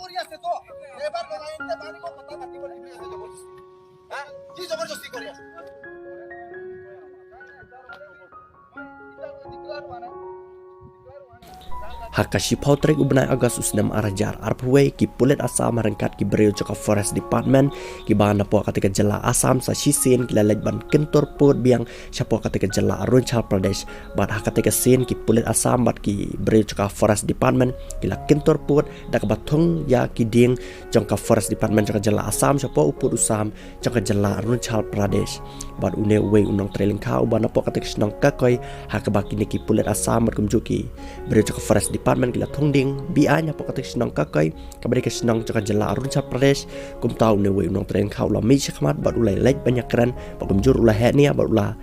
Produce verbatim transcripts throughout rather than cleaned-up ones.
কৰি আছে তো। এবাৰ লগাই আনিলে পানী মই কথা পাতিব লাগিব ইয়াতে জবৰদস্তি। হা? কি জবৰদস্তি কৰি আছে? Ha ka shiphew tarik u bnai August u snem ar hajar arphew wei, ki pulit Assam ha ryngkat ki briew jong ka Forest Department, kiba napoh kata ka jylla Assam sa shisien ki la leit ban kyntur pud biang shapoh kata ka jylla Arunachal Pradesh. Bad ha kata ka sien ki pulit Assam bad ki briew jong ka Forest Department ki la kyntur pud da kaba thung ïa ki dieng jong ka Forest Department jong ka jylla Assam shapoh u pud u sam jong ka jylla Arunachal Pradesh. Bad une uwei u nongtrei lyngkha uba napoh kata ka shnong Kakoi, ha kaba kine ki pulit Assam bad kumjuh ki briew jong ka Forest Department ki la thung dieng be-aiñ hapoh kata ka shnong Kakoi, kaba dei ka shnong jong ka jylla Arunachal Pradesh. Kumta une uwei u nongtrei lyngkha u la mih shakhmat bad u la leit ban ïakren bad kumjuh u la heh nia bad u la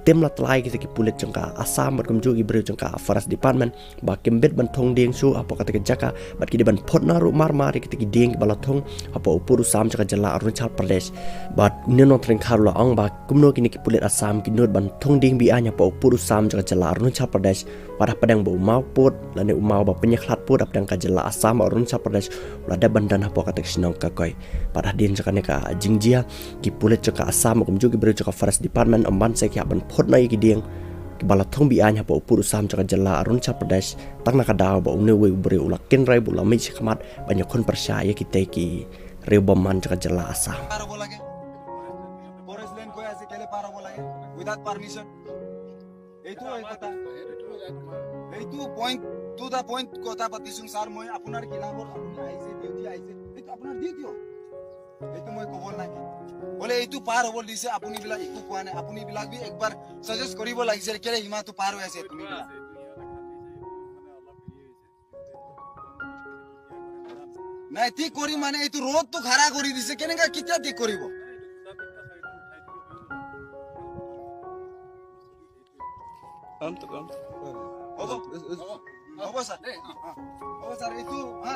tim la tlai kita ki pulit jong ka Assam bad kumjuh ki briew jong ka Forest Department ba kim bit ban thung dieng shuh hapoh kata ka jaka, bad ki dei ban phut na ruh mar mar ïa kita ki dieng kiba la thung hapoh u pud u sam jong ka jylla Arunachal Pradesh. Bad une u nongtrei lyngkha u la ong ba kumno kine ki pulit Assam ki nud ban thung dieng be-aiñ hapoh u pud u sam jong ka jylla Arunachal Pradesh, wat hapdeng ba u maw pud lane u maw ba pynïakhlad pud hapdeng ka jylla Assam bad Arunachal Pradesh u la dep ban don hapoh kata ka shnong Kakoi. Bad hadien jong kane ka jingjia, ki pulit jong ka Assam bad kumjuh ki briew jong ka Forest Department ym ban sa ïa ki hap ban phut noh ïa ki dieng kiba la thung be-aiñ hapoh u pud u sam jong ka jylla Arunachal Pradesh, tang na ka daw ba une uwei u briew u la kynrei bad u la mih shakhmat ban ïakhun pyrshah ïa kita ki riew bymman jong ka jylla Assam. পাৰ হ'ব লাগে। ফৰেষ্ট লেণ্ড কৈ আছে, কেলে পাৰ হ'ব লাগে? উইদাউট পাৰমিশ্যন। এইটো হয় কথা। এইটো পইণ্ট, টু দা পইণ্ট কথা পাতিছোঁ ছাৰ। মই আপোনাৰ খিলাফত আপুনি আহিছে, ডিউটি আহিছে, এইটো আপোনাৰ ডিউটি হয়। এইটো মই ক'ব নাই। বোলে এইটো পাৰ হ'ব দিছে, আপুনি বিলাক একো কোৱা নাই। আপুনি বিলাক বি একবাৰ ছাজেষ্ট কৰিব লাগিছিল, কেলে সীমাটো পাৰ হৈ আছে তুমি বিলাক। নাই, ঠিক কৰি মানে এইটো ৰোডটো খাৰা কৰি দিছে, কেনেকা, কেতিয়া ঠিক কৰিব? কাম তো কাম। হ'ব, হ'ব, হ'ব ছাৰ। অ, হ'ব ছাৰ, এইটো, হা?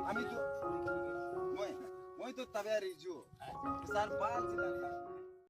আমিতো, মই, মইতো তাবে ৰিজু। ছাৰ, ভাল ছিলা।